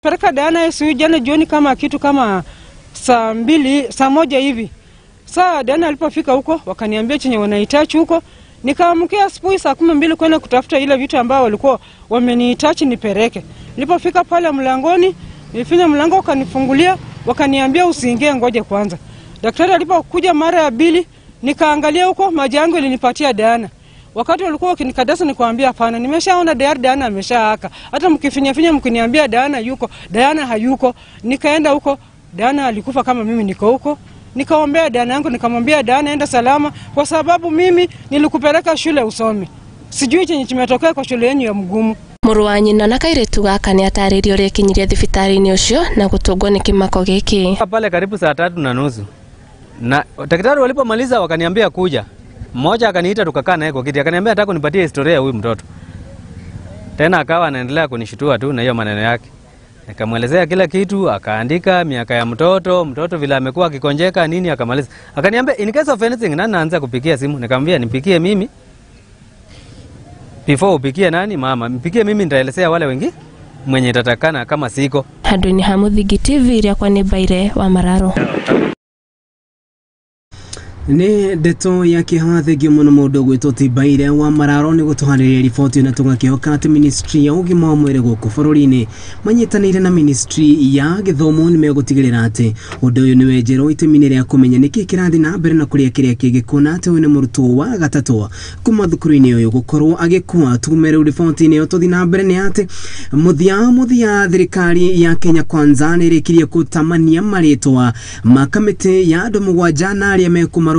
Peleka Diana ICU jana jioni kama kitu kama saa 2, saa 1 hivi. Saa Diana alipofika huko wakaniambia chenye wanahitaji huko. Nikaamkia asubuhi saa 12 kwenda kutafuta ile vitu ambao walikuwa wamenihitaji nipeleke. Nilipofika pale mlangoni, nilifinya mlango wakanifungulia, wakaniambia usiingie, ngoje kwanza. Daktari alipokuja mara ya pili, nikaangalia huko maji yangu ilinipatia Diana. Wakati walikuwa wakinikadasa nikamwambia hapana, nimeshaona Diana ameshaaka. Hata mkifinya finya mkiniambia Diana yuko, Diana hayuko. Nikaenda huko, Diana alikufa kama mimi niko huko. Nikaombea Diana yangu, nikamwambia Diana enda salama kwa sababu mimi nilikupeleka shule usome. Sijui chenye kimetokea kwa shule yenu ya mgumu. Mũrũ wa nyina na kairĩtu gaka nĩ atarĩirie ũrĩa ekinyirie thibitarĩ-inĩ ũcio na gũtũngwo nĩ kĩmako gĩkĩ. Pale karibu saa 3:30. Na daktari walipomaliza wakaniambia kuja. Mmoja akaniita tukakaa naye kwa kiti, akaniambia nataka kunipatie historia ya huyu mtoto. Tena akawa anaendelea kunishitua tu na hiyo maneno yake. Nikamwelezea kila kitu, akaandika miaka ya mtoto, mtoto vile amekuwa akikonjeka nini, akamaliza. Akaniambia in case of anything nani naanza kupikia simu. Nikamwambia nipikie mimi. Before upikie nani mama, mpikie mimi nitaelezea wale wengi mwenye tatakana kama siko. Handũ-inĩ ha Mũthingi TV iria kwa nĩ Mbaire wa Mararo. Nĩ ndeto ya kĩeha thengio mũno mũndũ ũgwĩtwo ti Mbaire wa Mararo nĩ gũtũharĩria riboti na tũgakĩhoka atĩ ministry ya ũgima wa mwĩrĩ gũkũ bũrũri-inĩ manyitanĩire na ministry ya gĩthomo nĩ megũtigĩrĩra atĩ ũndũ ũyũ nĩ wenjerwo itemi-inĩ rĩa kũmenya nĩkĩ kĩrathiĩ na mbere na kũrĩa kĩrĩa kĩngĩkuona atĩ ũyũ nĩ mũrutwo wa gatatũ kuma thukuru-inĩ ũyũ gũkorwo agĩkua. Tume rĩu riboti-inĩ ĩyo tũthiĩ na mbere nĩ atĩ mũthia thirikari ya Kenya Kwanza nĩ ĩrĩkirie gũtamania marĩtwa ma kamĩtĩ ya andũ 7 na arĩa mekũmarũgamĩrĩra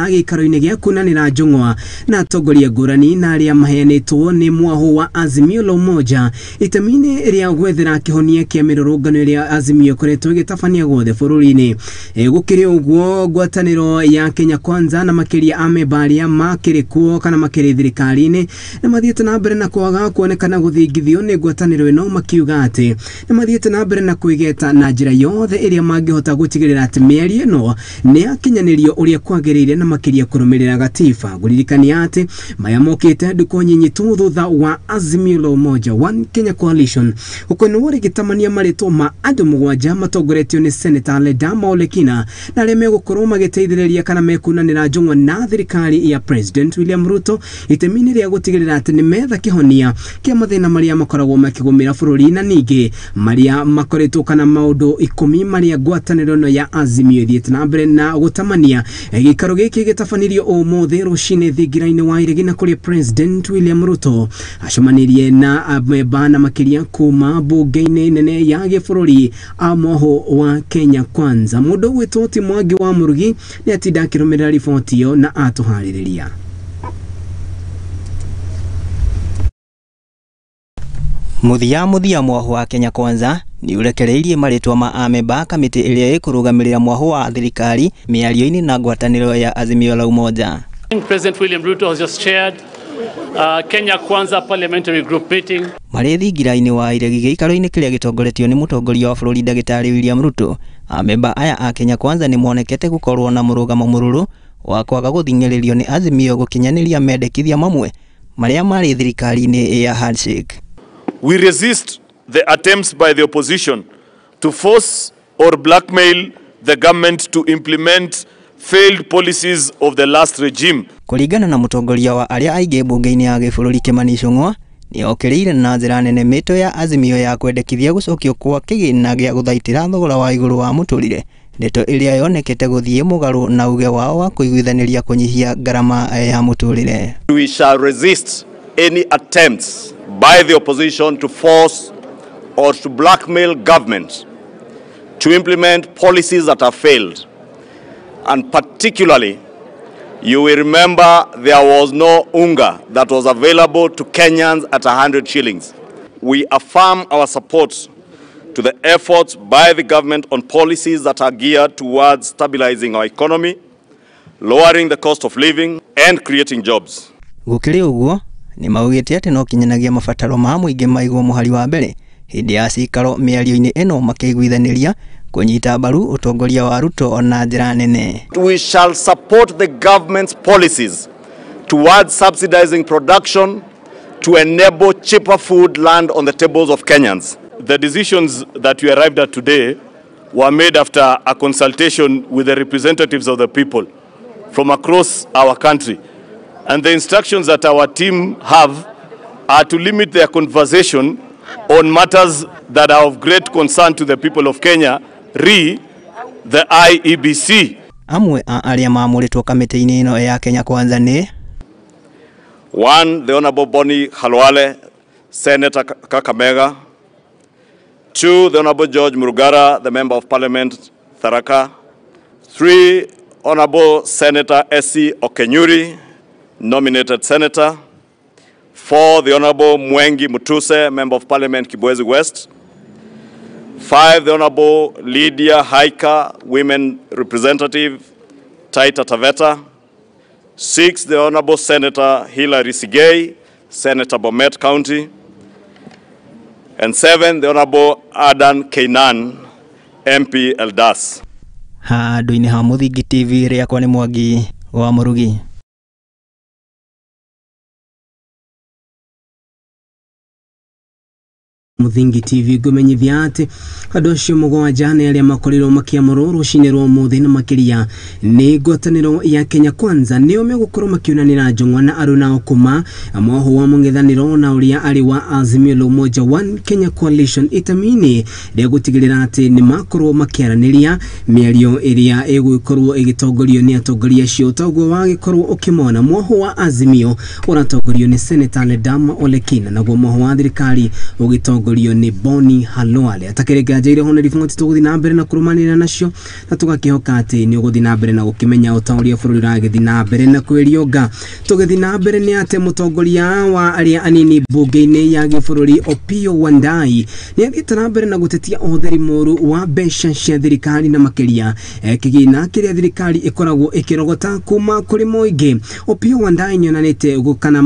gĩikaro-inĩ gĩa kunanĩra njũng'wa na atongoria ngũrani na arĩa maheanĩtwo nĩ mwaho wa Azimio la Umoja itemi-inĩ rĩa gwethera kĩhonia kĩa mĩrũrũngano ĩrĩa Azimio ĩkoretwo ĩgĩtabania guothe bũrũri-inĩ. Gũkĩrĩ ũguo ngwatanĩro ya Kenya Kwanza na makĩria amemba arĩa makĩrĩ kuo kana makĩrĩ thirikari-inĩ nĩ mathiĩte na mbere na kwaga kuonekana gũthingithio nĩ ngwatanĩro ĩno, makiuga atĩ nĩ mathiĩte na mbere na kwĩgeta na njĩra yothe ĩrĩa mangĩhota gũtigĩrĩra atĩ mĩario ĩno nĩ yakinyanĩrio ũrĩa kwagĩrĩire na makĩria kũrũmĩrĩra gatiba. Ngũririkania atĩ maya mokĩte ndukũ nyinyi tu thutha wa Azimio la Umoja One Kenya Coalition gũkonwo rĩgĩtamania marĩtwa ma andũ 7 matongoretio nĩ Senator Ledama Ole Kina na arĩa megũkorwo magĩteithĩrĩria kana mekunanĩra njũng'wa na thirikari ya President William Ruto itemi-inĩ rĩa gũtigĩrĩra atĩ nĩ metha kĩhonia kĩa mathĩna marĩa makoragwo makĩgũmĩra bũrũri na ningĩ marĩa makoretwo kana maũndũ 10 marĩa ngwatanĩro ĩno ya Azimio ĩthiĩte na mbere na gũtamania. Gĩikaro gĩkĩ gĩtabanirio ũmũthĩ rũcinĩ thingira-inĩ wa Iregi na kũrĩa President William Ruto acemanirie na amemba na makĩria kuma mbunge-inĩ nene ya gĩbũrũri a mwaho wa Kenya Kwanza. Mũndũ ũgwĩtwo ti Mwangi wa Mũrugi nĩ atinda akĩrũmĩrĩra riboti ĩyo na atũharĩrĩria. Mũthia mwaho wa Kenya Kwanza nĩ ũrekereirie marĩtwa ma amemba a kamĩtĩ ĩrĩa ĩkũrũgamĩrĩra mwaho wa thirikari mĩario-inĩ na ngwatanĩro ya Azimio la Umoja. President William Ruto has just chaired Kenya Kwanza Parliamentary Group meeting. Marĩ thingira-inĩ wa Iregi gĩikaro-inĩ kĩrĩa gĩtongoretio nĩ mũtongoria wa bũrũri Ndagĩtarĩ William Ruto, amemba aya a Kenya Kwanza nĩ monekete gũkorwo na mũrũgamo mũrũrũ wa kwaga gũthing'ĩrĩrio nĩ Azimio gũkinyanĩria mendekithia mamwe marĩa marĩ thirikari-inĩ ya handshake. We resist the attempts by the opposition to force or blackmail the government to implement failed policies of the last regime. Kũringana na mũtongoria wa arĩa aingĩ mbunge-inĩ ya gĩbũrũri Kimani Ichung'wa, nĩ okĩrĩire na njĩra nene mĩto ya Azimio ya kwendekithia gũcokio kwa kĩgĩna gĩa gũthaitĩra thogora wa igũrũ wa mũtũrĩre, ndeto ĩrĩa yonekete gũthiĩ mũgarũ na uge wao wa kũiguithanĩria kũnyihia ngarama ya mũtũrĩre. We shall resist any attempts by the opposition to force or to blackmail government to implement policies that have failed. And particularly, you will remember there was no unga that was available to Kenyans at 100 shillings. We affirm our support to the efforts by the government on policies that are geared towards stabilizing our economy, lowering the cost of living, and creating jobs. Gũkĩrĩ ũguo, nĩ maugĩte atĩ no kinyanagĩa mabataro ma mũingĩ maigwo mũhari wa mbere hĩndĩ ya cikaro mĩario-inĩ ĩno makĩiguithanĩria kũnyita mbaru ũtongoria wa Ruto na njĩra nene. We shall support the government's policies towards subsidizing production to enable cheaper food land on the tables of Kenyans. The decisions that we arrived at today were made after a consultation with the representatives of the people from across our country. And the instructions that our team have are to limit their conversation on matters that are of great concern to the people of Kenya, re the IEBC. Amwe a arĩa maamũrĩtwo kamĩtĩ-inĩ ĩno ya Kenya Kwanza nĩ 1. The Honorable Bonny Khalwale, Senator Kakamega. 2. The Honorable George Murugara, the Member of Parliament, Tharaka. 3. Honorable Senator Essie Okenyuri, nominated senator. 4. The Honorable Mwengi Mutuse, Member of Parliament, Kibwezi West. 5. The Honorable Lydia Haika, Women Representative, Taita Taveta. 6. The Honorable Senator Hilary Sigei, Senator Bomet County. And 7. The Honorable Adan Keinan, MP Eldas. Handũ-inĩ ha Mũthingi TV rĩakwa nĩ Mwangi wa Mũrugi. Mũthingi TV ngũmenyithia atĩ andũ acio mũgwanja nĩ arĩa makorirwo makĩamũrwo rũcinĩ rwa ũmũthĩ na makĩria nĩ ngwatanĩro ya Kenya Kwanza nĩo megũkorwo makĩonanĩra njong'wa na aruna kuma mwoho wa mũng'ethanĩro na ũrĩa arĩ wa Azimio la Umoja One Kenya Coalition itemi-inĩ rĩa gũtigĩrĩra atĩ nĩ makorwo makĩaranĩria mĩario ĩrĩa ĩgũkorwo ĩgĩtongorio nĩ atongoria acio toguo wagĩkorwo ũkĩmona mwoho wa Azimio ũratongorio nĩ Senator Ledama Ole Kina naguo mwoho wa thirikari ũgĩtongorio ni Bonny Khalwale. Atakĩrĩ nganja iria hona riboti tũgũthiĩ na mbere na kũrũmanĩrĩra nacio na tũgakĩhoka atĩ nĩ ũgũthiĩ na mbere na gũkĩmenya o ta ũrĩa bũrũri ũragĩthiĩ na mbere na kwĩrionga. Tũgĩthiĩ na mbere nĩ atĩ mũtongoria wa arĩa anini mbunge-inĩ ya gĩbũrũri Opiyo Wandayi nĩ athiĩte na mbere na gũtetia ũhũthĩri mũru wa mbeca cia thirikari na makĩria kĩgĩna kĩrĩa thirikari ĩkoragwo ĩkĩrogota kuma kũrĩ mũingĩ. Opiyo Wandayi nĩonanĩte kana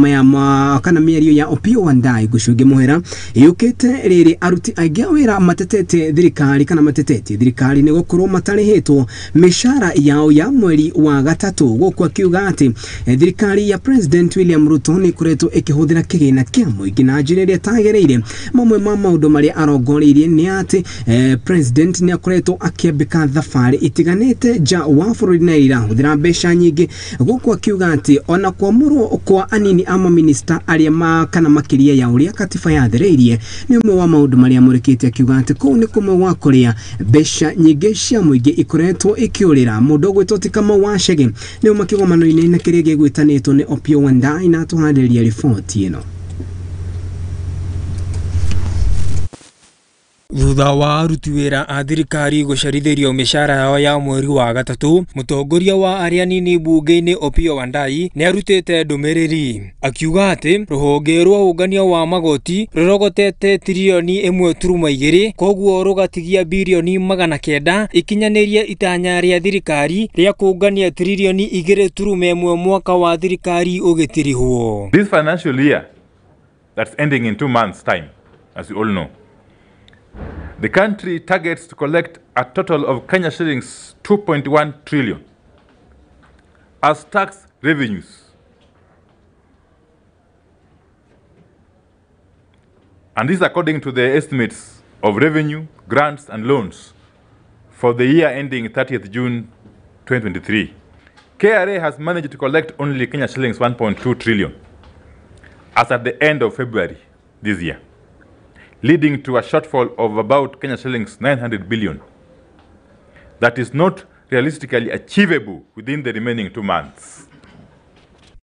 kana mĩario ya Opiyo Wandayi gũcungi mũhera yũkĩte rĩrĩ aruti aingĩ a wĩra matetete thirikari kana matetetie thirikari nĩ gũkorwo matarĩhĩtwo mĩcara yao ya mweri wa gatatũ, gũkũ akiuga atĩ thirikari ya President William Ruto nĩ ĩkoretwo ĩkĩhũthĩra kĩgĩna kĩa mũingĩ na njĩra ĩrĩa ĩtagĩrĩire. Mamwe ma maũndũ marĩa arongoreirie nĩ atĩ President nĩ akoretwo akĩambĩka thabarĩ itiganĩte nja wa bũrũri na irahũthĩra mbeca nyingĩ, gũkũ akiuga atĩ ona kwamũrwo kwa anini a maminista arĩa kana makĩria ya ũrĩa katiba yathereirie nĩ ũmwe wa maũndũ marĩa amũrĩkĩte akiuga atĩ kũu nĩ kũmwe gwa kũrĩa mbeca nyingĩ cia mũingĩ ikoretwo ikĩũrĩra. Mũndũ ũgwĩtwo ti Kamau wa Chege nĩ uma kĩgomano-inĩ na kĩrĩa gĩgwĩtanĩtwo nĩ Opiyo Wandayi na atũharĩria riboti ĩno. Thutha wa aruti wĩra a thirikari gũcerithĩrio mĩcara yao ya mweri wa gatatũ, mũtongoria wa arĩa anini mbunge-inĩ Opiyo Wandayi nĩ arutĩte ndũmĩrĩri akiuga atĩ rũhonge rwa ũngania wa magoti rũrogotete tirioni 1.2 koguo rũgatigia birioni 900 ikinyanĩrie itanya rĩa thirikari rĩa kũngania tiririoni 2.1 mwaka wa thirikari ũgĩtirihwo. This financial year that's ending in 2 months time, as you all know, the country targets to collect a total of Kenya shillings 2.1 trillion as tax revenues. And this according to the estimates of revenue, grants and loans for the year ending 30th June 2023. KRA has managed to collect only Kenya shillings 1.2 trillion as at the end of February this year, leading to a shortfall of about Kenya shillings 900 billion that is not realistically achievable within the remaining 2 months.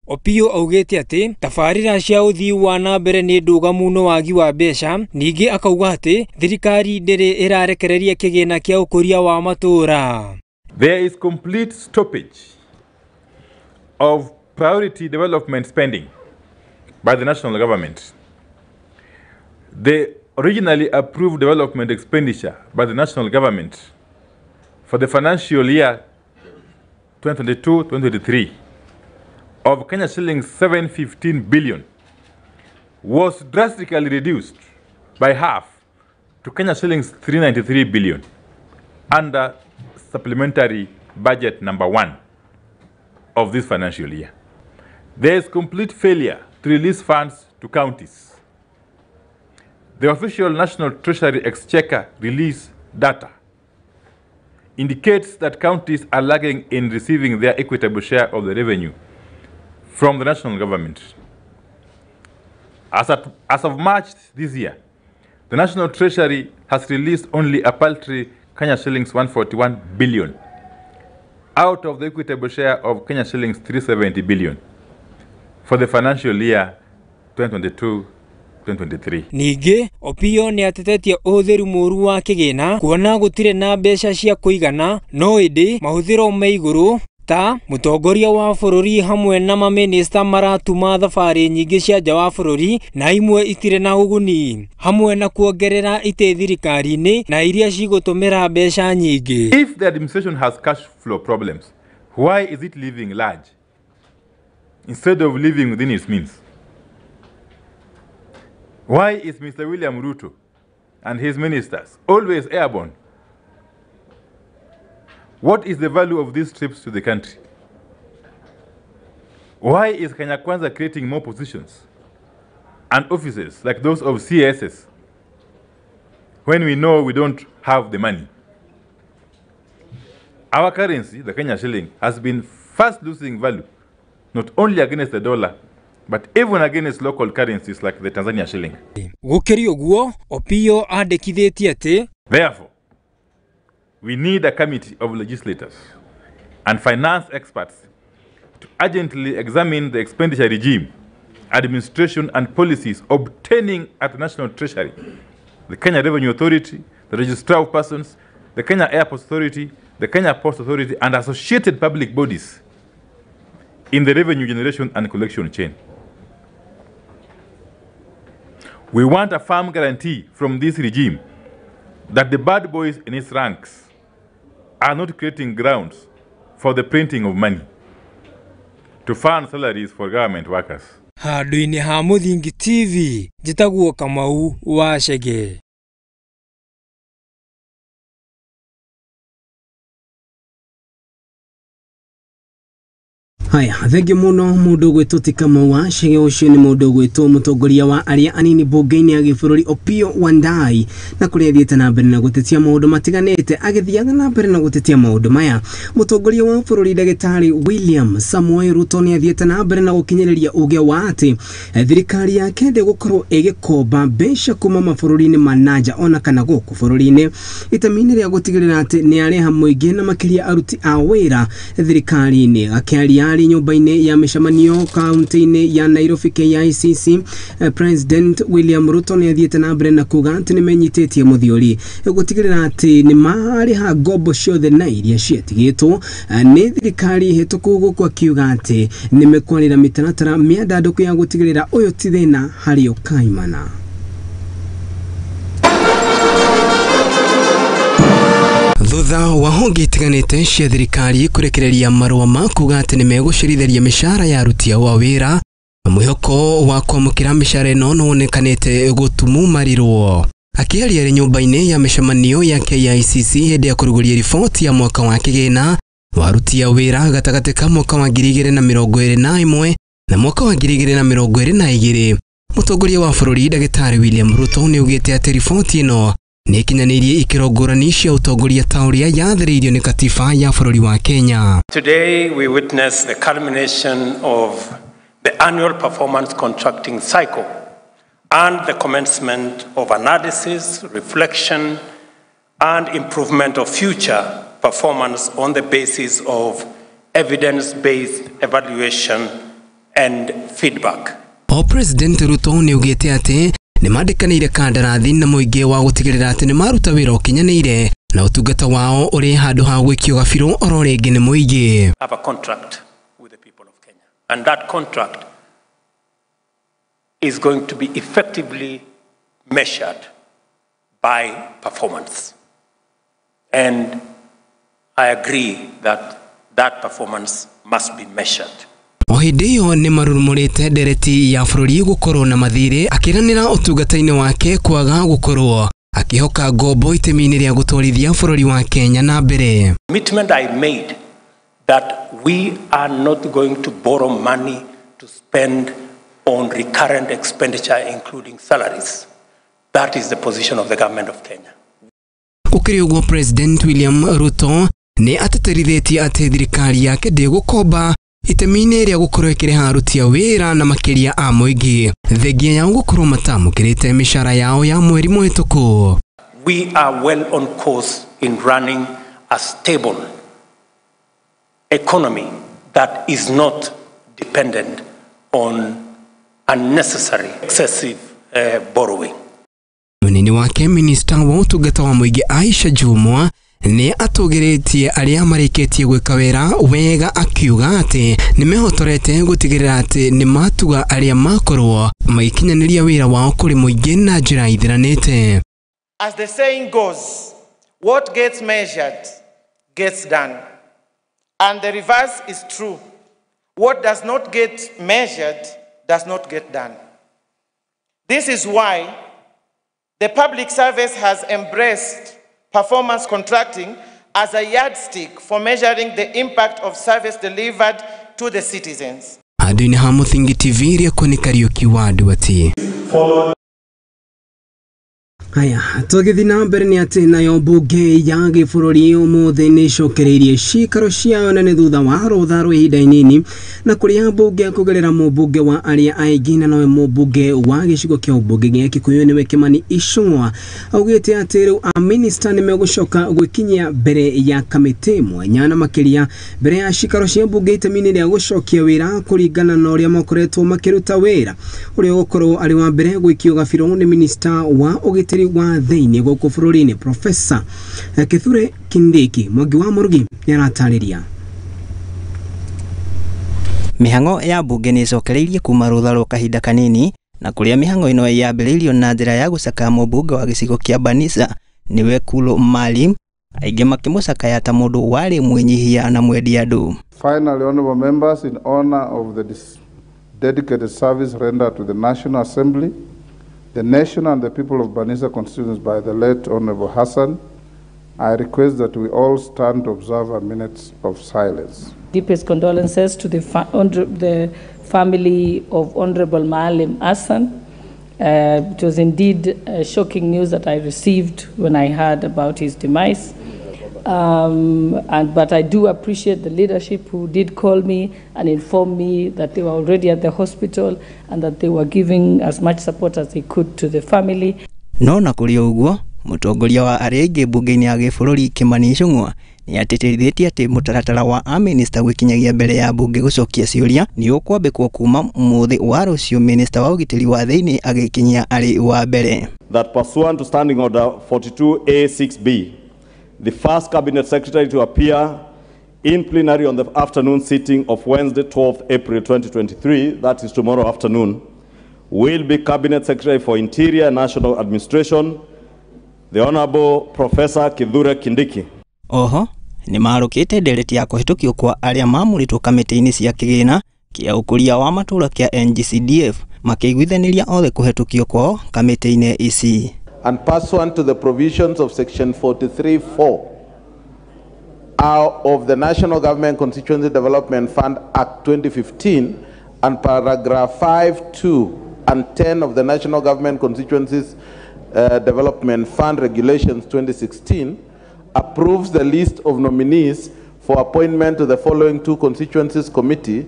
Opiyo augĩte atĩ tabarĩra cia ũthii wa na mbere nĩ ndũgamu no wagi wa mbeca. Ningĩ akauga atĩ thirikari ndĩrĩ ĩrarekereria kĩgĩna kĩa ũkũria wa matũũra. There is complete stoppage of priority development spending by the national government. The originally approved development expenditure by the national government for the financial year 2022-2023 of Kenya shillings 715 billion was drastically reduced by half to Kenya shillings 393 billion under supplementary budget number 1 of this financial year. There is complete failure to release funds to counties. The official National Treasury Exchequer release data indicates that counties are lagging in receiving their equitable share of the revenue from the national government. As of March this year, the National Treasury has released only a paltry Kenya shillings 141 billion out of the equitable share of Kenya shillings 370 billion for the financial year 2022-2023. Ningĩ Opiyo nĩ atetetie ũhũthĩri mũũru wa kĩgĩna kuona gũtirĩ na mbeca cia kũigana no ĩndĩ mahũthĩro me igũrũ ta mũtongoria wa bũrũri hamwe na mamĩnĩsta maratuma thabarĩ nyingĩ cia nja wa bũrũri na imwe itirĩ na ũguni hamwe na kuongerera itĩ thirikari-inĩ na iria cigũtũmĩra mbeca nyingĩ. If the administration has cash flow problems, why is it living large instead of living within its means? Why is Mr. William Ruto and his ministers always airborne? What is the value of these trips to the country? Why is Kenya Kwanza creating more positions and offices like those of CSS when we know we don't have the money? Our currency, the Kenya shilling, has been fast losing value, not only against the dollar, but even against local currencies like the Tanzania shilling. Gũkĩrĩ ũguo, Opiyo andĩkithĩtie atĩ therefore, we need a committee of legislators and finance experts to urgently examine the expenditure regime, administration and policies obtaining at the National Treasury, the Kenya Revenue Authority, the Registrar of Persons, the Kenya Airports Authority, the Kenya Ports Authority and associated public bodies in the revenue generation and collection chain. We want a firm guarantee from this regime that the bad boys in its ranks are not creating grounds for the printing of money to fund salaries for government workers. Handũ-inĩ ha Mũthingi TV, njĩtagwo Kamau wa Chege. Haya, thengiũ mũno mũndũ ũgwĩtwo ti Kamau wa Chege. Ũcio nĩ mũndũ ũgwĩtwo mũtongoria wa arĩa anini mbunge-inĩ ya gĩbũrũri Opiyo Wandayi, na kũrĩa athiĩte na mbere na gũtetia maũndũ matiganĩte. Agĩthiaga na mbere na gũtetia maũndũ maya, mũtongoria wa bũrũri ndagĩtarĩ William Samoei Ruto nĩ athiĩte na mbere na gũkinyĩrĩria uge wa atĩ thirikari yake ndĩgũkorwo ĩgĩkomba mbeca kuma mabũrũri-inĩ ma nanja ona kana gũkũ bũrũri-inĩ, itemi-inĩ rĩa gũtigĩrĩra atĩ nĩ arĩha mũingĩ na makĩria aruti a wĩra thirikari-inĩ. Akĩaria nyũmba-inĩ ya mĩcemanio kaunti-inĩ ya Nairobi KICC, President William Ruto nĩ athiĩte na mbere na kuga atĩ nĩ menyitĩtie mũthiori gũtigĩrĩra atĩ nĩ marĩha ngombo ciothe na iria ciatigĩtwo nĩ thirikari hĩtũku, gũkũ akiuga atĩ nĩ mekwarĩra mĩtaratara mĩandandũku ya gũtigĩrĩra ũyũ ti thĩna harĩ o kaimana. Thutha wa honge itiganĩte cia thirikari kũrekereria marũa ma kuga atĩ nĩ megũcerithĩria mĩcara ya aruti ao a wĩra, mwĩhoko wa kwamũkĩra mĩcara ĩno nĩwonekanĩte gũtumumarĩrwo. Akĩaria arĩ nyũmba-inĩ ya mĩcemanio ya KICC hĩndĩ ya kũrugũria riboti ya mwaka wa kĩgĩna wa aruti a wĩra gatagatĩ ka mwaka wa 2021 na mwaka wa 2022, mũtongoria wa bũrũri ndagĩtarĩ William Ruto nĩaugĩte atĩ riboti ĩno nĩ ikinyanĩirie ikĩro ngũrani cia ũtongoria ta ũrĩa yathĩrĩirio nĩ katiba ya bũrũri wa Kenya. Today we witness the culmination of the annual performance contracting cycle and the commencement of analysis, reflection and improvement of future performance on the basis of evidence-based evaluation and feedback. O President Ruto nĩaugĩte atĩ nĩ mandĩkanĩire kandarathi na mũingĩ wa gũtigĩrĩra atĩ nĩ maruta wĩra ũkinyanĩire na ũtungata wao ũrĩ handũ ha gwĩkio gabirũ oro rĩngĩ nĩ mũingĩ. Have a contract with the people of Kenya, and that contract is going to be effectively measured by performance. And I agree that that performance must be measured. O hĩndĩ ĩyo nĩ marurumũrĩte ndereti ya bũrũri gũkorwo na mathirĩ, akĩranĩra ũtungata-inĩ wake kwaga gũkorwo akĩhoka ngombo itemi-inĩ rĩa gũtwarithia bũrũri wa Kenya na mbere. Commitment I made that we are not going to borrow money to spend on recurrent expenditure including salaries. That is the position of the government of Kenya. Gũkĩrĩ ũguo, President William Ruto nĩ atĩtĩrithĩtie atĩ thirikari yake ndĩgũkomba itemi-inĩ rĩa gũkorwo ĩkĩrĩha aruti a wĩra na makĩria a mũingĩ thengia yao gũkorwo matamũkĩrĩte mĩcara yao ya mweri mũhĩtũku. We are well on course in running a stable economy that is not dependent on unnecessary excessive borrowing. Munini wake minista wa ũtungata wa mũingĩ Aisha Jumwa nĩ atũgĩrĩtie arĩa marĩkĩtie gwĩka wĩra wega, akiuga atĩ nĩ mehotorete gũtigĩrĩra atĩ nĩ matuga arĩa makorwo magĩkinyanĩria wĩra wao kũrĩ mũingĩ na njĩra ithiranĩte. As the saying goes, what gets measured gets done. And the reverse is true. What does not get measured does not get done. This is why the public service has embraced performance contracting as a yardstick for measuring the impact of service delivered to the citizens. Handũ-inĩ ha Mũthingi TV rĩakwa nĩ Kariũki wa Nduati. Haya, tũgĩthiĩ na mbere nĩ atĩ nayo mbunge ya gĩbũrũri ũmũthĩ nĩ ĩcokereirie cikaro ciayo nene thutha wa rũtha rwa ihinda inini, na kũrĩa mbunge kũgerera mũmbunge wa arĩa aingĩ na nowe mũmbunge wa gĩcigo kĩa ũmbunge gĩa Kikuyu nĩwe Kimani Ichung'wa augĩte atĩ rĩu amĩnĩsta nĩ megũcoka gwĩkinyia mbere ya kamĩtĩ mwanya na makĩria mbere ya cikaro cia mbunge itemi-inĩ rĩa gũcokia wĩra kũringana na ũrĩa makoretwo makĩruta wĩra. Ũrĩa ũgũkorwo arĩ wa mbere gwĩkio gabiro nĩ minista wa ũgitĩri wa thĩinĩ gũkũ bũrũri-inĩ Profesa Kithure Kindiki. Mwangi wa Mũrugi nĩaratarĩria. Mĩhang'o ya mbunge nĩ ĩcokereirie kuma rũtha rwa kahinda kanini, na kũrĩa mĩhang'o ĩno yambĩrĩirio na njĩra ya gũcakaya mũmbunge wa gĩcigo kĩa Banisa nĩwe Kulo Maalim, aingĩ makĩmũcakaya ta mũndũ warĩ mwĩnyihia na mwendi andũ. Finally, honorable members, in honor of the dedicated service rendered to the National Assembly, the nation and the people of Banisa constituency by the late Honorable Hassan, I request that we all stand to observe a minute of silence. Deepest condolences to the family of Honorable Maalim Hassan. It was indeed shocking news that I received when I heard about his demise. But I do appreciate the leadership who did call me and inform me that they were already at the hospital and that they were giving as much support as they could to the family. No na kũrĩ ũguo, mũtongoria wa arĩa aingĩ mbunge-inĩ ya gĩbũrũri Kimani Ichung'wa nĩ atĩtĩrithĩtie atĩ mũtaratara wa amĩnĩsta gwĩkinyagia mbere ya mbunge gũcokia ciũria nĩ ũkwambĩkwo kuma mũthĩ wa rũciũ, minista wa ũgitĩri wa thĩinĩ agĩkinyia arĩ wa mbere. That pursuant to Standing Order 42A6B, the first Cabinet Secretary to appear in plenary on the afternoon sitting of Wednesday, 12th April 2023, that is tomorrow afternoon, will be Cabinet Secretary for Interior and National Administration, the Honorable Professor Kithure Kindiki. Oho, nĩ marũkĩte ndereti ya kũhĩtũkio kwa arĩa mamũrĩtwo kamĩtĩ-inĩ cia kĩgĩna kĩa ũkũria wa matũũra kĩa NGCDF, makĩiguithanĩria othe kũhĩtũkio kwao kamĩtĩ-inĩ ici. And pursuant to the provisions of Section 43(4) of the National Government Constituency Development Fund Act 2015 and paragraph 5, 2 and 10 of the National Government Constituencies Development Fund Regulations 2016, approves the list of nominees for appointment to the following two constituencies committees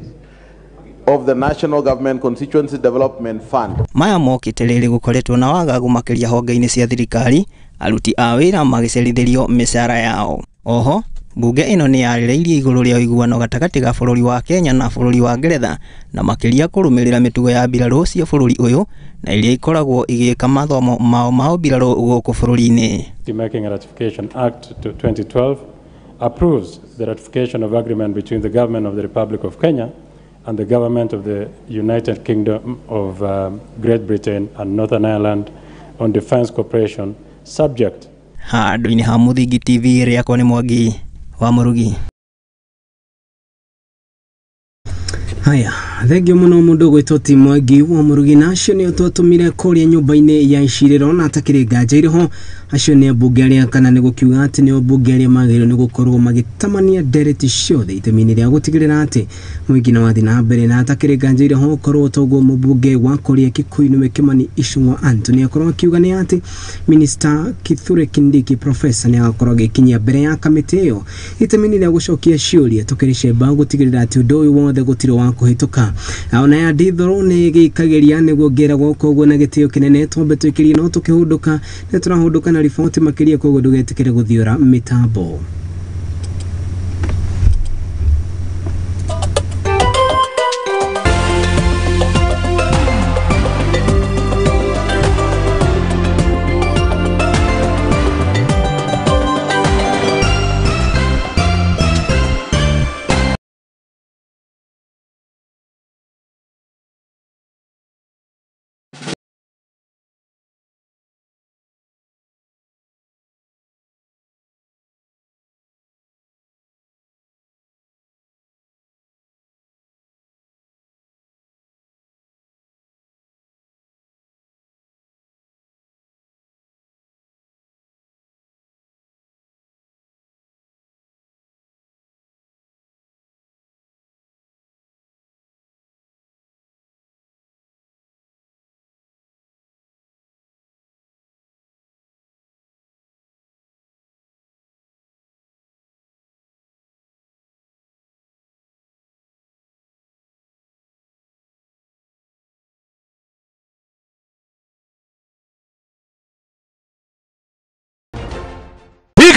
of the National Government Constituency Development Fund. Maya mokĩte rĩrĩ gũkoretwo na wagagu makĩria honge-inĩ cia thirikari, aruti a wĩra magĩcerithĩrio mĩcara yao. Oho, mbunge ĩno nĩ yarĩrĩirie igũrũ rĩa ũiguano gatagatĩ ga bũrũri wa Kenya na bũrũri wa Ngeretha, na makĩria kũrũmĩrĩra mĩtugo ya mbirarũ cia bũrũri ũyũ na iria ikoragwo igĩka mathomo mao ma ũmbirarũ gũkũ bũrũri-inĩ. The Making a Ratification Act 2012 approves the ratification of agreement between the government of the Republic of Kenya and the government of the United Kingdom of Great Britain and Northern Ireland on defense cooperation subject. Handũ-inĩ ha Mũthingi TV rĩakwa nĩ Mwangi wa Mũrugi. Haya, thengio muno mundu gwitwo ti Mwangi wa Mũrugi, na acio nĩo twatũmire kũrĩa nyũmba-inĩ ya icirĩro na atakĩrĩ nganja irĩho Acio nĩ ambunge arĩa kana nĩ gũkiuga atĩ nĩ ambunge arĩa magĩrĩirwo nĩ gũkorwo magĩtamania ndereti ciothe itemi-inĩ rĩa gũtigĩrĩra atĩ mũingĩ nĩ wathiĩ na mbere na atakĩrĩ nganja ira ho korwo toguo mũmbunge wa Korea Kikuyu nĩwe Kimani Ichung'wa Anthony akorwo akiuga nĩ atĩ Minister Kithure Kindiki Professor nĩ agakorwo agĩkinyia mbere ya kamĩtĩ ĩyo itemi-inĩ rĩa gũcokia ciũria tũkĩrĩ cemba gũtigĩrĩra atĩ ũndũ ũyũ wothe gũtirĩ wa kũhĩtũka. Ona ya ndithũrũ nĩ gĩikagĩria nĩguo ngĩragwo koguo na gĩtĩo kĩnene twambe twĩkĩrie no tũkĩhũndũka nĩ tũrahũndũka na riboti makĩria koguo ndũgetĩkĩre gũthiũra mĩtambo.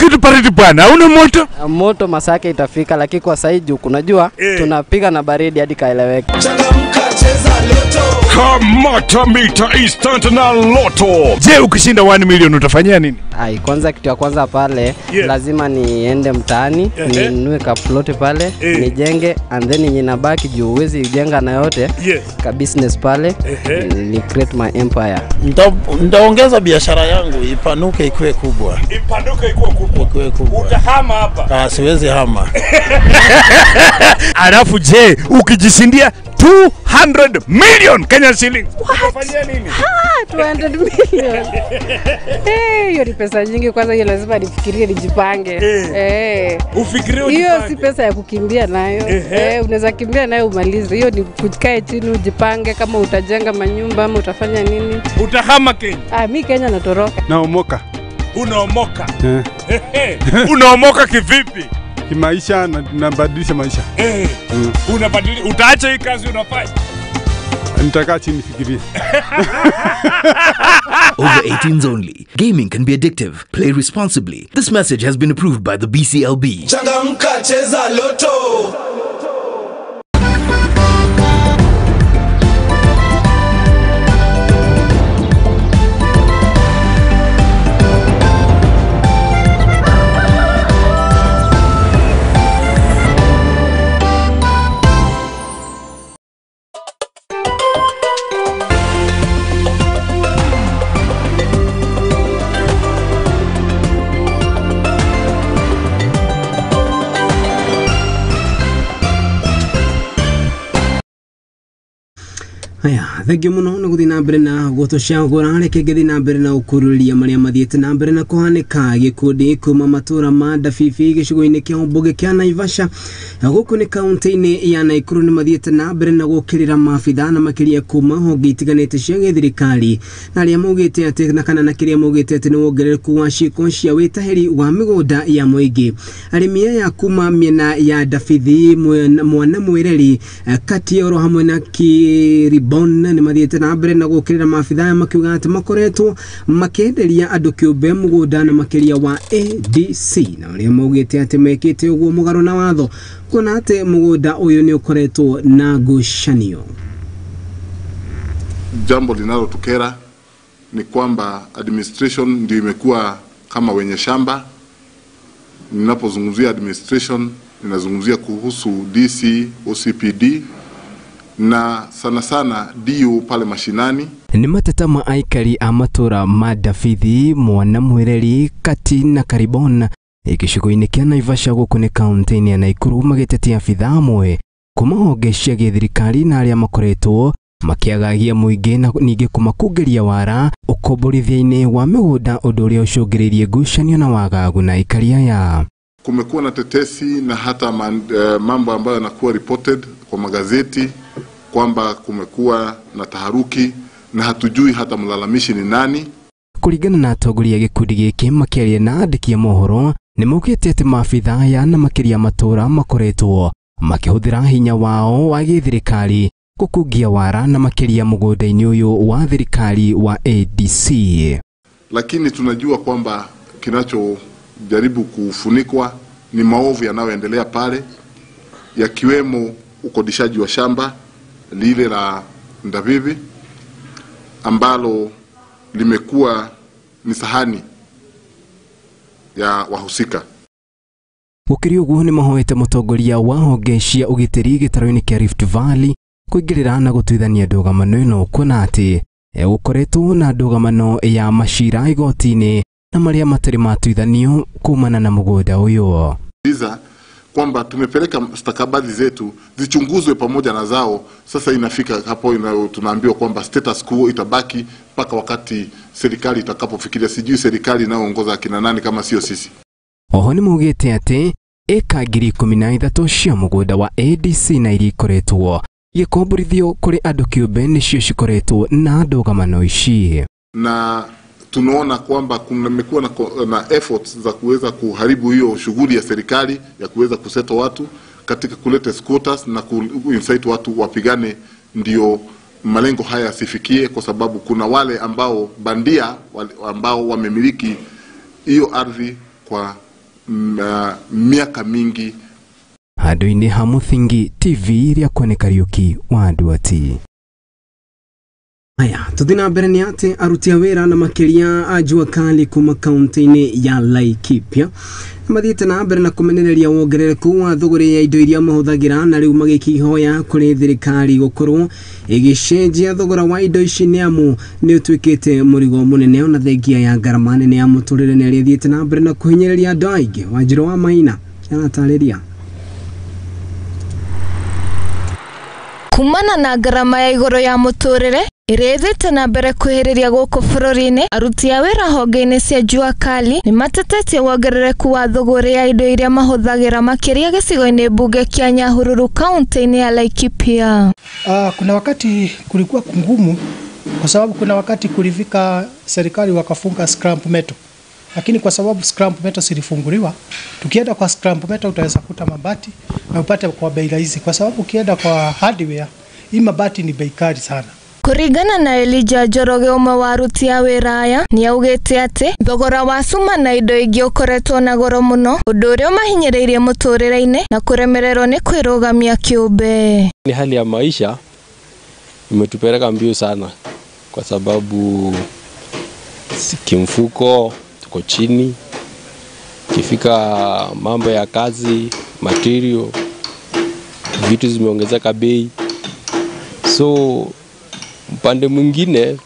Kitu baridi bwana, una moto? Moto masake itafika, lakini kwa sasa hivi unajua tunapiga na baridi hadi kaeleweke. Kamata mita instant na loto. Je, ukishinda 1 million utafanyia nini? Ai, kwanza kitu ya kwanza pale lazima niende mtaani, ninunue ka plot pale, nijenge and then ninabaki juu uwezi jenga na yote. Ka business pale, ni create my empire. Nitaongeza biashara yangu ipanuke ikuwe kubwa. Ipanuke ikuwe kubwa. Ikuwe kubwa. Utahama hapa? Ah, siwezi hama. Alafu je, ukijishindia 200 million Kenya shillings. Utafanyia nini? Ha, 200 million. Eh, hiyo ni pesa nyingi, kwanza hiyo lazima nifikirie nijipange. Ufikirie ujipange. Hiyo si pesa ya kukimbia nayo. Unaweza kimbia nayo umalize. Hiyo ni kukae chini ujipange kama utajenga manyumba ama utafanya nini. Utahama Kenya? Ah, mi Kenya natoroka. Naomoka. Unaomoka? Unaomoka kivipi? Kimaisha nabadilisha maisha. Unabadili, utaacha hii kazi unafanya? Nitakaa chini nifikirie. Over 18s only. Gaming can be addictive. Play responsibly. This message has been approved by the BCLB. Changamka, cheza loto. Aya, thank you muno nĩ gũthiĩ na mbere na gũtũcagũra. Reke ngĩthiĩ na mbere na gũkururia marĩa mathiĩte na mbere na kũhanĩka gĩkundi kuma matũra ma Ndabibi gĩcigo-inĩ kĩa ũmbunge kĩa Naivasha gũkũ nĩ kaunti-inĩ ya Naikuru nĩ mathiĩte na mbere na gũkĩrĩra maabitha na makĩria kuma honge itiganĩte cia gĩthirikari na arĩa maugĩte atĩ na kana na kĩrĩa maugĩte atĩ nĩ wongerereku wa ciĩko cia wĩtahĩri wa mĩgũnda ya mũingĩ. Arĩmi aya kuma mĩena ya Ndabithi, Mwana Mwĩreri, Kati oro hamwe na Kiribon nĩ mathiĩte na mbere na gũkĩrĩra maabitha aya makiuga atĩ makoretwo makĩenderia andũ kĩũmbe mũgũnda na makĩria wa ADC na arĩa maugĩte atĩ mekĩte ũguo mũgarũ na watho kuona atĩ mũgũnda ũyũ nĩ ũkoretwo na ngucanio. Jambo linalotukera ni kwamba administration ndio imekuwa kama wenye shamba. Ninapozungumzia administration ninazungumzia kuhusu DC, OCPD na sana sana DU pale mashinani. Ni mateta ma aikari a matura ma Davithi, Mwana Mwireri, Kati na Karibon gĩcigo-inĩ kĩa Naivasha gũkũ nĩ kaunti-inĩ ya Naikuru magĩtetia abithaa amwe kuma honge cia gĩthirikari na arĩa makoretwo Makĩagagia mũingĩ na ningĩ kũmakungeria wara ũkomborithia-inĩ wa mĩgũnda ũndũ ũrĩa ũcũngĩrĩirie ngucanio na wagagu na aikari aya. Kumekuwa na tetesi na hata mambo ambayo yanakuwa reported kwa magazeti kwamba kumekuwa na taharuki na hatujui hata mlalamishi ni nani. Kũringana na atongoria gĩkundi gĩkĩ makĩaria na andĩki a mohoro nĩ maugĩte atĩ maabitha aya na makĩria matũra makoretwo makĩhũthĩra hinya wao wa gĩthirikari gũkungia wara na makĩria mũgũnda-inĩ ũyũ wa thirikari wa ADC. Lakini tunajua kwamba kinachojaribu kufunikwa ni maovu yanayoendelea pale, yakiwemo ukodishaji wa shamba lile la Ndavivi ambalo limekuwa ni sahani ya wahusika. Gũkĩrĩ ũguo nĩ mahoete mũtongoria wa honge cia ũgitĩri gĩtarũ-inĩ kĩa Rift Valley kũingĩrĩra na gũtuithania ndũgamano ĩno kuona atĩ gũkoretwo na ndũgamano ya macira igoti-inĩ na marĩa matarĩ matuithanio kumana na mũgũnda ũyũ. Kwamba tumepeleka stakabadhi zetu zichunguzwe pamoja na zao. Sasa inafika hapo tunaambiwa kwamba status quo itabaki mpaka wakati serikali itakapofikiria. Sijui serikali inayoongoza akina nani kama sio sisi. Oho nĩ maugĩte atĩ ĩka 13,000 cia mũgũnda wa ADC na iria ikoretwo gĩkomborithio kũrĩ andũ kĩũmbe nĩcio cikoretwo na ndũgamano ici. Na tunaona kwamba kumekuwa na efforts za kuweza kuharibu hiyo shughuli ya serikali ya kuweza kuseto watu katika kuleta squatters na kuincite watu wapigane ndio malengo haya yasifikie, kwa sababu kuna wale ambao bandia ambao wamemiliki hiyo ardhi kwa miaka mingi. Handũ-inĩ ha Mũthingi TV rĩa Kone Kariuki wa Nduati. Haya, tuthi na mbere nĩ atĩ aruti a wĩra na makĩria a jua kali kuma kaunti-inĩ ya Laikipia mathiĩte na mbere na kũmenereria wongerereku wa thogora ya indo iria mahũthagĩra na rĩu magĩkĩhoya kũrĩ thirikari gũkorwo ĩgĩcenjia thogora wa indo ici nĩ amu nĩ ũtuĩkĩte mũrigo mũnene ona thengia ya ngarama nene ya mũtũrĩre nĩ ĩrĩa ĩthiĩte na mbere na kũhinyĩrĩria andũ aingĩ. Wanjirũ wa Maina aratarĩria. Kumana na ngarama ya igũrũ ya mũtũrĩre ĩrĩa ĩthiĩte na mbere kwĩhĩrĩria gũkũ bũrũri-inĩ, aruti a wĩra honge-inĩ cia jua kali nĩ matetetie wongerereku wa thogora ya indo iria mahũthagĩra makĩria gĩcigo-inĩ mbunge kĩa Nyahururu kaunti-inĩ ya Laikipia. Kuna wakati kulikuwa kungumu kwa sababu kuna wakati kulifika serikali wakafunga scrap metal, lakini kwa sababu scrap metal zilifunguliwa, tukienda kwa scrap metal utaweza kuta mabati na upate kwa bei rahisi, kwa sababu ukienda kwa hardware hii mabati ni bei kali sana. Kũringana na Elijah Njoroge ũmwe wa aruti a wĩra aya nĩ augĩte atĩ thogora wa cuma na indo ingĩ ũkoretwo na goro mũno, ũndũ ũrĩa ũmahinyĩrĩirie mũtũrĩre-inĩ na kũremererwo nĩ kwĩrũgamia kĩũmbe. Ni hali ya maisha imetupeleka mbio sana kwa sababu kimfuko tuko chini, kifika mambo ya kazi, material, vitu zimeongezeka bei, so upande mwingine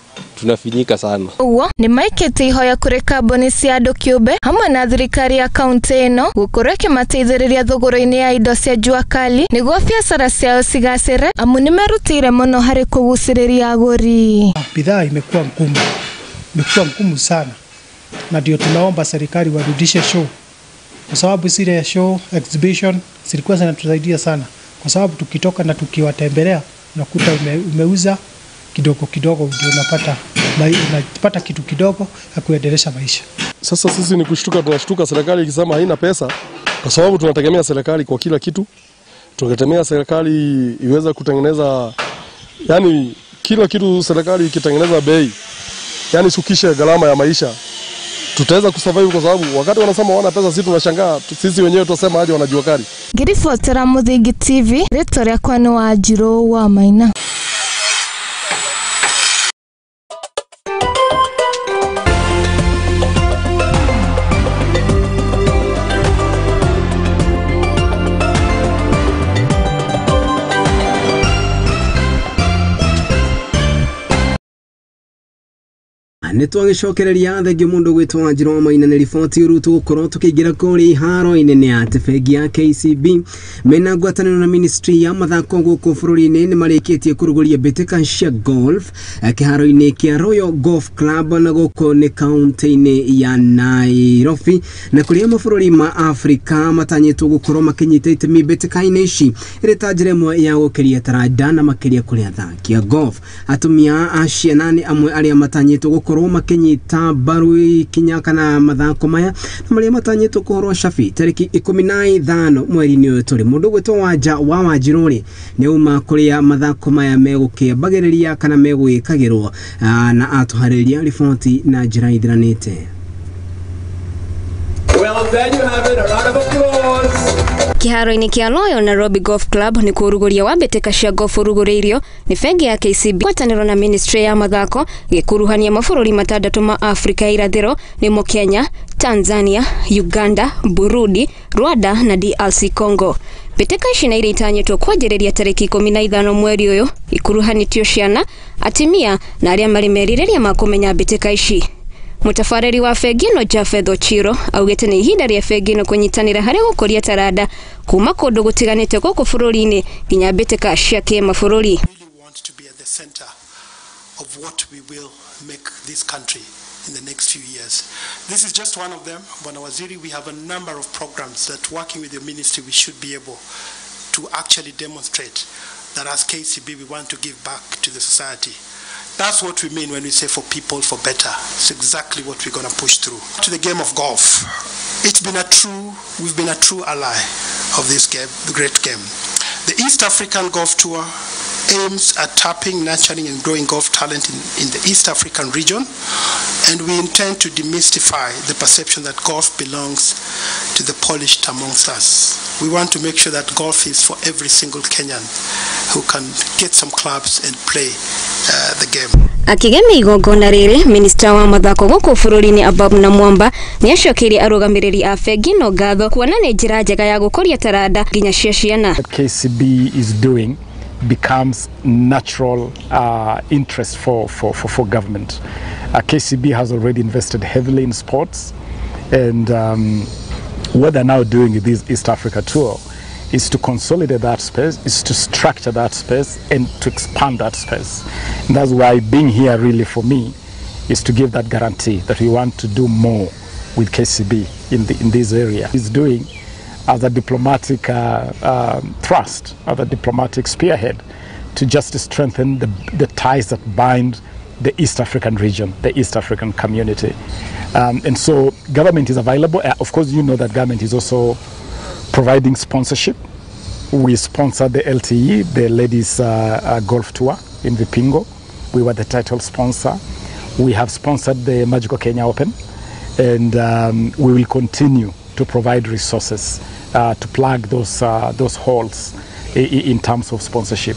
tunafinyika sana. Ũguo nĩ maikĩte ihoya kũrĩ kambuni cia andũ kĩũmbe hamwe na thirikari ya kaunti ĩno gũkorwo ĩkĩmateithĩrĩria thogora-inĩ ya indo cia jua kali nĩguo biacara ciao cigacĩre, amu nĩmerutĩire mũno harĩ kũgucĩrĩria agũri. Bidhaa imekuwa ngumu, imekuwa ngumu sana, na ndio tunaomba serikali warudishe show, kwa sababu zile show exhibition zilikuwa zinatusaidia sana, kwa sababu tukitoka na tukiwatembelea unakuta umeuza kidogo kidogo, ndio unapata kitu kidogo ya kuendelesha maisha. Sasa sisi ni kushtuka, tunashtuka serikali ikisema haina pesa, kwa sababu tunategemea serikali kwa kila kitu. Tunategemea serikali iweze kutengeneza, yani kila kitu. Serikali ikitengeneza bei, yani sukishe gharama ya maisha, tutaweza kusurvive, kwa sababu wakati wanasema wana pesa sisi tunashangaa, sisi wenyewe tunasema aje wanajua kali. Ngiribotera Mũthingi TV, rĩtwa rĩakwa nĩ Wanjirũ wa Maina. Nĩ twagĩcokereria thengio mũndũ gwĩtwo Wanjirũ wa Maina nĩ riboti ũrũ tũgũkorwo tũkĩingĩra kũrĩa iharo-inĩ nĩ atĩ bengi ya KCB mena ngwatanĩro na ministry ya mathako gũkũ bũrũri-inĩ nĩ marĩkĩtie kũrugũria mbĩtĩka cia golf kĩharo-inĩ kĩa Royal Golf Club na gũkũ nĩ kaunti-inĩ ya Nairobi, na kũrĩa mabũrũri ma Afrika matanyĩtwo gũkorwo makĩnyita itemi mbĩtĩka-inĩ ici ĩrĩ ta njĩra ĩmwe ya gũkĩria taranda na makĩria kũrĩ athaki a golf. Atumia a ciana nĩ amwe arĩa matanyĩtwo gũkorwo makinyita mbaru ikinya kana mathako maya na marĩa matanyĩtwo kũhorwo cabi tarĩki 15 mweri-inĩ ũyũ tũrĩ. Mũndũ gwĩtwo Wanja wa Wanjirũ rĩ nĩ uma kũrĩa mathako maya megũkĩambagĩrĩria kana megwĩkagĩrwo na atũharĩria riboti na njĩra ithiranĩte. Well, there you have it, a round of applause. Kiharo-inĩ kĩa Royal Nairobi Golf Club nĩ kũrugũria wa mbĩtĩka cia golf ũrugũrĩirio nĩ bengi ya KCB ngwatanĩro na ministry ya mathako gĩkuruhania mabũrũri matandatũ ma Afrika ya irathĩro nĩmo Kenya, Tanzania, Uganda, Burundi, Rwanda na DRC Congo. Mbĩtĩka ici na iria itanyĩtwo kwanjĩrĩria tarĩki 15 mweri ũyũ ikuruhanĩtio ciana, atimia na arĩa marĩ merirĩria ma kũmenya mbĩtĩka ici. Mutabarĩri wa bengi ĩno Japheth Ochiro augĩte nĩ ihinda rĩa bengi ĩno kũnyitanĩra harĩ gũkũria taranda kuma kũndũ gũtiganĩte gũkũ bũrũri-inĩ nginya mbĩtĩka cia kĩmabũrũri. Of what we will make this country in the next few years. This is just one of them. Bwana Waziri, we have a number of programs that working with your ministry we should be able to actually demonstrate that as KCB we want to give back to the society. That's what we mean when we say for people, for better. It's exactly what we're going to push through. To the game of golf, it's been we've been a true ally of this game, the great game. The East African Golf Tour aims at tapping, nurturing and growing golf talent in the East African region, and we intend to demystify the perception that golf belongs to the polished amongst us. We want to make sure that golf is for every single Kenyan who can get some clubs and play the game. Akigemia igongona rĩrĩ, minista wa mathako gũkũ bũrũri-inĩ Ababu na Mwamba nĩacokeirie arũgamĩrĩri a bengi ĩno ngatho kuona nĩ njĩra njega ya gũkũria taranda nginya cia ciana. KCB is doing becomes natural interest for government. KCB has already invested heavily in sports, and what they're now doing with this East Africa tour is to consolidate that space, is to structure that space and to expand that space. And that's why being here really for me is to give that guarantee that we want to do more with KCB in this area. It's doing as a diplomatic thrust, as a diplomatic spearhead, to just strengthen the ties that bind the East African region, the East African community. And so government is available. Of course, you know that government is also providing sponsorship. We sponsored the LTE, the ladies golf tour in Vipingo. We were the title sponsor. We have sponsored the Magical Kenya Open, and we will continue to provide resources to plug those holes in terms of sponsorship.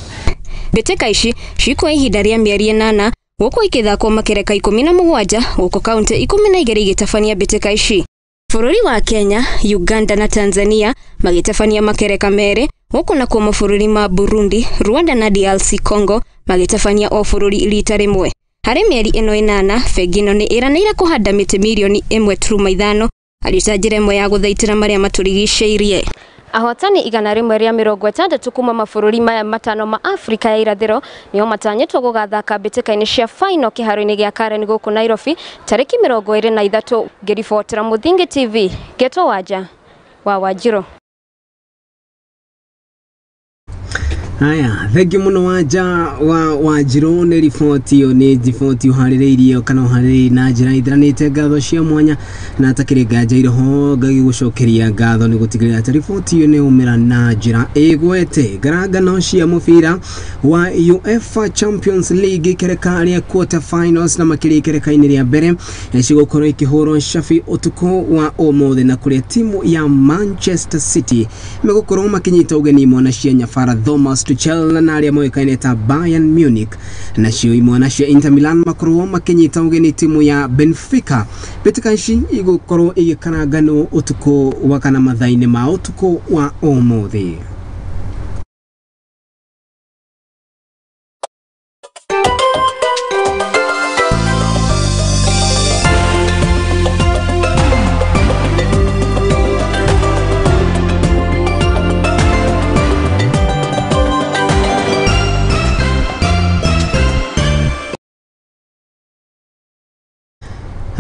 Mbĩtĩka ici cikwa ihinda rĩa mĩeri 8 gũkũ ikĩthakwo makereka 17 gũkũ kaunti 12 igĩtabania mbĩtĩka ici. Bũrũri wa Kenya, Uganda na Tanzania magĩtabania makereka merĩ gũkũ nakuo mabũrũri ma Burundi, Rwanda na DRC Congo magĩtabania o bũrũri rita rĩmwe. Harĩ mĩeri ĩno 8 bengi ĩno nĩ ĩranĩire kũhanda mĩtĩ mirioni 1.5 arĩ ta njĩra ĩmwe ya gũthaitĩra marĩa matũrigicĩirie. Ahotani 160 kuma mabũrũri maya matano ma Afrika ya irathĩro nĩo matanyĩtwo gũgathaka mbĩtĩka-inĩ cia final kĩharo-inĩ gĩa Karen gũkũ Nairobi tarĩki 23. Ngĩribotera Mũthingi TV, Geto Wanja wa Wanjirũ. Haya, thengiũ mũno Wanja wa Wanjirũ nĩ riboti ĩyo, nĩ riboti ũharĩrĩirio kana ũharĩrĩirie na njĩra ithiranĩte. Ngatho cia mwanya na atakĩrĩ nganja iroho ngagĩgũcokeria ngatho nĩ gũtigĩrĩra atĩ riboti ĩyo nĩ umĩra na njĩra ĩgwete. Ngarangano cia mũbira wa UEFA Champions League ikereka rĩa quarter finals na makĩria ikereka-inĩ rĩa mbere cigũkorwo ikĩhũrwo cabi ũtukũ wa ũmũthĩ, na kũrĩa timu ya Manchester City megũkorwo makĩnyita ũgeni imwana cia Nyabara Thomas Tuchel na arĩa moĩkaine ta Bayern Munich, nacio imwana cia Inter Milan makorwo makinyita ũgeni timu ya Benfica. Mbĩtĩka ici igũkorwo igĩkaranganwo ũtukũ wa kana mathaa-inĩ ma ũtukũ wa ũmũthĩ.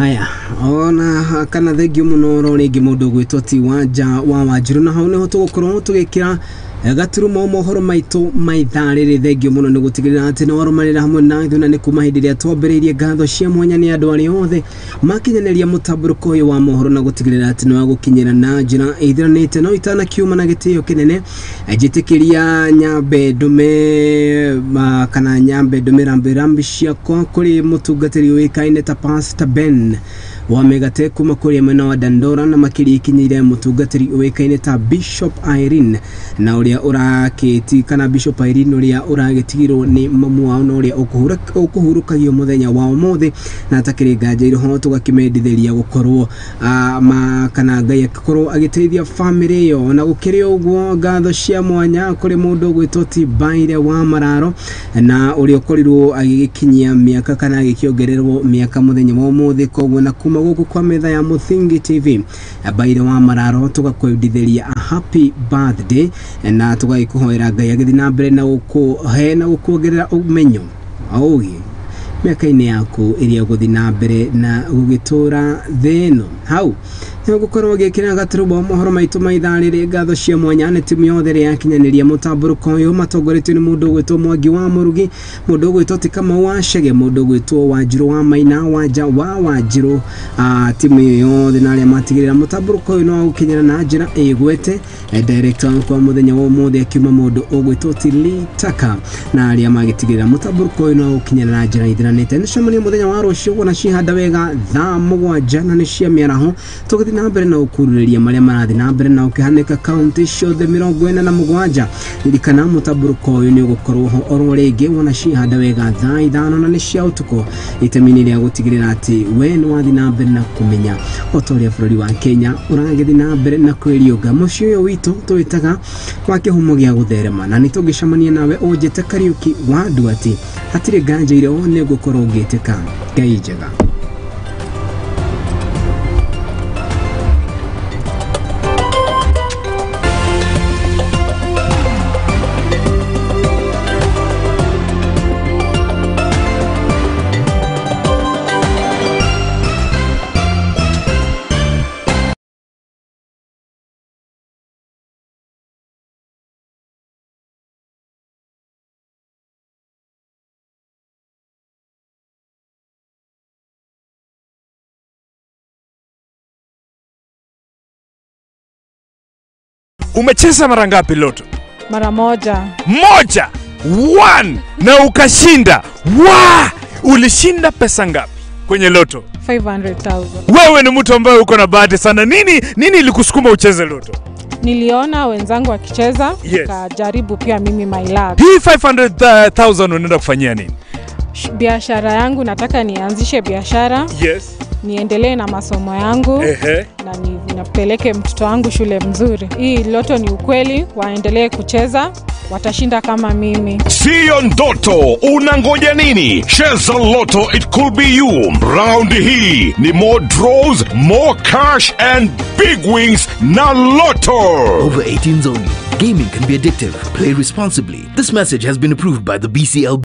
Haya ona kana thengio muno ro ringi mundu gwitwo ti Wanja wa Wanjiru na hau niho tugukorwo tugikira gaturumo mohoro maitu maithaa riri thengio muno ni gutigirira ati ni warumanira hamwe na ithuĩ na ni kuma hindi ria twambiriirie ngatho cia mwanya ni andu aria othe makinyaniria mutamburuko uyu wa mohoro na gutigirira ati ni wagukinyira na njira ithiranite no itanakiuma na gitio kinene njitikiria nyambe ndume kana nyambe ndume rambi rambi ciakwa kuri mutungatiri uikaine ta Pastor Ben wa Megate kuma kuria mwena wa Dandora na makiri ikinyire mutungatiri uikaine ta Bishop Irene na uria urakiti kana Bishop Irene uria uragitigirwo ni mamu wao na uria ukuhurukagio muthenya wa umuthi na atakiri nganja iroho tugakimendithiria gukorwo kana Ngai akikorwo agiteithia family iyo na gukiri uguo ngatho cia mwanya kuri mundu gwitwo ti Baire wa Mararo na uria ukorirwo agigikinyia miaka kana agikiongererwo miaka muthenya wa umuthi koguo na kuma guku kwa metha ya Muthingi TV Baire wa Mararo tugakwendithiria a happy birthday na tugagikuhoera Ngai agithi na mbere na gukuhe na gukuongerera umenyo augi miaka-inĩ yaku ĩrĩa ũgũthiĩ na mbere na gũgĩtũra thĩ ĩno hau nĩgũkorwo gĩkĩra gaturumbo mohoro maitũ ma ithaa rĩrĩ ngatho cia mwanya nĩ timu yothe ĩrĩa yakinyanĩria mũtambũrũko ũyũ matongoretio nĩ mũndũ ũgwĩtwo Mwangi wa Mũrugi mũndũ ũgwĩtwo ti Kamau wa Chege mũndũ ũgwĩtwo Wanjirũ wa Maina Wanja wa Wanjirũ timu ĩyo yothe na arĩa matigĩrĩra mũtambũrũko ũyũ no gũkinyĩra na njĩra ĩgwete director kwa mũthenya wa ũmũthĩ akiuma mũndũ ũgwĩtwo Tili Taka na arĩa magĩtigĩrĩra mũtambũrũko ũyũ no gũkinyĩra na njĩra ithiranĩte nĩcemania mũthenya wa rũciũ wona cihanda wega thaa 7 na nĩ cia mĩaraho tũgĩthiĩ na mbere na gũkururĩria marĩa marathiĩ na mbere na ũkĩhanĩka kaunti ciothe 47 ririkana mũtambũrũko ũyũ nĩ ũgũkorwo ho oro rĩngĩ wona cihanda wega thaa 5 na nĩ cia ũtukũ itemi-inĩ rĩa gũtigĩrĩra atĩ we nĩ wathiĩ na mbere na kũmenya o ta ũrĩa bũrũri wa Kenya ũragĩthiĩ na mbere na kwĩriũnga mũciĩ ũyũ witũ tũwĩtaga wa kĩhumo gĩa gũtherema na nĩ tũngĩcemania nawe ũnjĩte Kariũki wa Nduati hatirĩ nganja irĩ nĩ ngũkorwo ngĩtĩka Ngai njega. Umecheza mara ngapi Loto? Mara moja. Moja. One. Na ukashinda. Wa! Ulishinda pesa ngapi kwenye Loto? 500,000. Wewe ni mtu ambaye uko na bahati sana. Nini ilikusukuma ucheze Loto? Niliona wenzangu wakicheza, nikajaribu pia mimi my luck. Hii 500,000 unaenda kufanyia nini? Biashara yangu, nataka nianzishe biashara. Yes. Niendelee na masomo yangu. Na ninapeleke mtoto wangu shule mzuri. Hii Loto ni ukweli, waendelee kucheza, watashinda kama mimi. Sio ndoto, unangoja nini? Cheza Loto, it could be you. Round hii ni more draws, more cash and big wins na Loto. Over 18s only. Gaming can be addictive. Play responsibly. This message has been approved by the BCLB.